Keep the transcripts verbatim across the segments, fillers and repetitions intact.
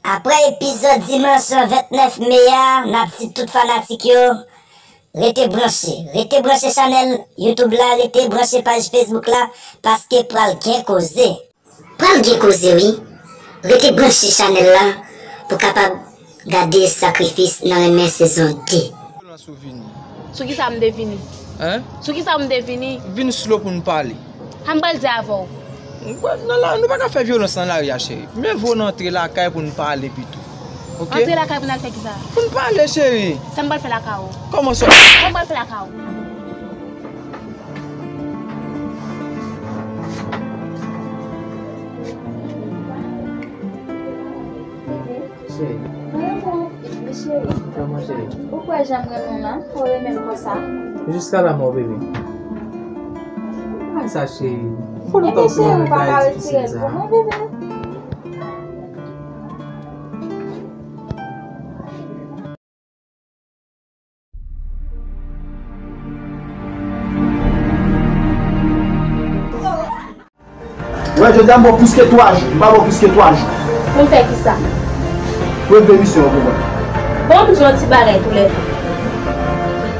Apre epizòd dimanch vennèf me a, n ap di tout fanatik yo, rete branche. Rete branche chanèl YouTube la, rete branche paj Facebook la, paske pral gen koze. Pral gen koze wi. Rete branche chanèl la pou kapab gade Sakrifis nan renmen sezon de. Vyolans ou vini. Sou kisa m te vini? Hein? Sou kisa m te vini? Vin slow pou n pale. Sa m pral di avè w. Nan la, nou pa ka fè vyolans nan lari a, cheri. Men vo n antre lakay pou n pale pito. Ok? Antre lakay pou n al fè kisa? Pou n pale, cheri. Sa m pral fè lakay ou? Kòman sa? Sa m pral fè lakay ou? Cheri. Mwen renmen w anpil, wi, cheri. Kòman, cheri? Ou kwè jan m renmen w la? Ou renmen m konsa? Jusqu'à la mort, bébé. Ay, sa, cheri. Fò nou tankou yon bagay difisil sa. Epi, cheri, ou pa ka retire l pou mwen, bebe? Wè, jodi a m ba w plis ke twa jou. M pa ba w plis ke twa jou. Pou m fè kisa? Pou m fè misyon an pou mwen. Ban m di w yon ti bagay toulède.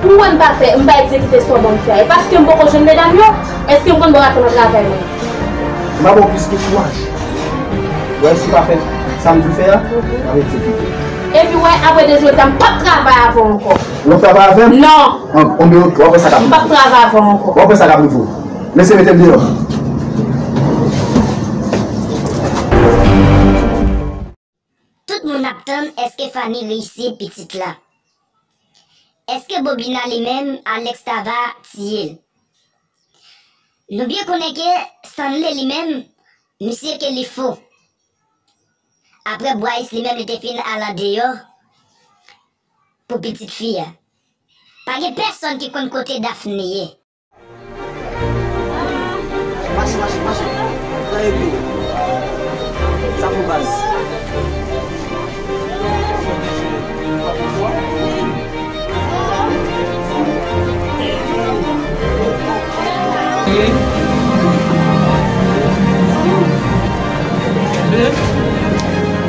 Pou w wè m pa fè, m pa egzekite sa w ban m fè a. E paske m poko jwenn medam yo, èske m konn ba w atan nan travay mwen? M ba w plis ke twa jou. Wè, si w pa fè sa m di w fè a, m ap egzekite. Epi wè, apre de jou, sa m p ap travay avè w ankò. Ou p ap travay avè m? Non. An, anben, ok, w ap wè sa k ap rive. M p ap travay avè w ankò. W ap wè sa k ap rive w. Mesye, mete m deyò. Tout moun ap tann èske Fanny reyisi pitit la. Èske Bobina li menm, Alex ta va tiye l? Nou byen konnen ke Stanley li menm, misye ke li fou. Apre Bryce li menm li te fin al andeyò pou pitit fi a. Pa gen pèsonn ki konn kote Daphné ye. Mache, mache, mache. Nan epi. Sa pou baz.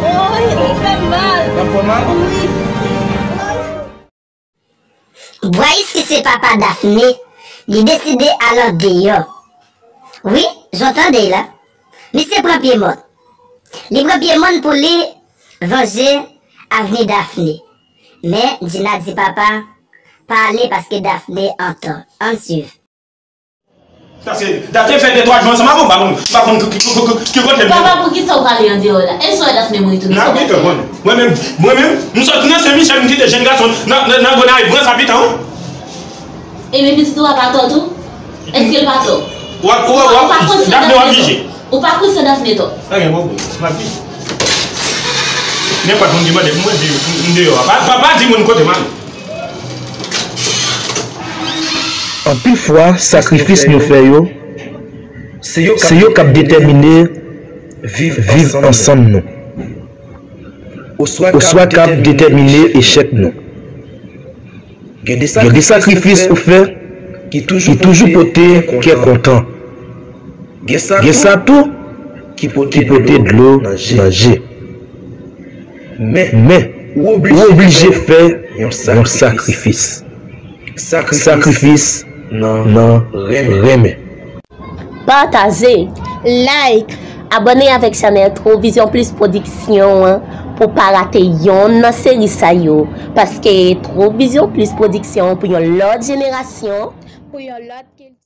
Oy, li fè m mal. Sa fè w mal? Wi. Bryce ki se papa Daphné, li deside al andeyò. Wi, jan w tande la. Misye pran pye mòn. Li pran pye mòn pou li vanje avni Daphné. Men, Dina di papa, pa ale paske Daphné antò. Ann swiv. Paske Daphné fè de twa jou ansanm avè w, m pa konn, m pa konn ki, ki, ki, ki, ki kote l ye. Papa, poukisa w prale andeyò la? E si w wè Daphné mouri tou? Nan, wi, ke bon. Mwen menm, mwen menm, m sot nan Sen Michèl, m kite jèn gason nan, nan, nan Gonayiv, pran sa pitan, wi. Ebyen, pitit ou a pa tò tou? Èske l pa tò? W ap, w ap, w ap, Daphné w ap jije. Ou pa konsyan Daphné tò? Pa gen pwoblèm, m ap jije. Nenpòt moun ki mande pou mwen, di m deyò a. Pa, pa, pa di moun kote m ale. Anpil fwa, sakrifis nou fè yo, se yo k ap detèmine viv ansanm nou, oswa k ap detèmine echèk nou. Gen de sakrifis ou fè ki toujou pote kè kontan. Gen sa tou ki pote dlo nan je. Men, ou oblije fè yon sakrifis. Sakrifis nan renmen. Pataje, like, abòne avèk chanèl Trovision Plus Production an pou pa rate yonn nan seri sa yo. Paske Trovision Plus Production pou yon lòt jenerasyon, pou yon lòt kilti.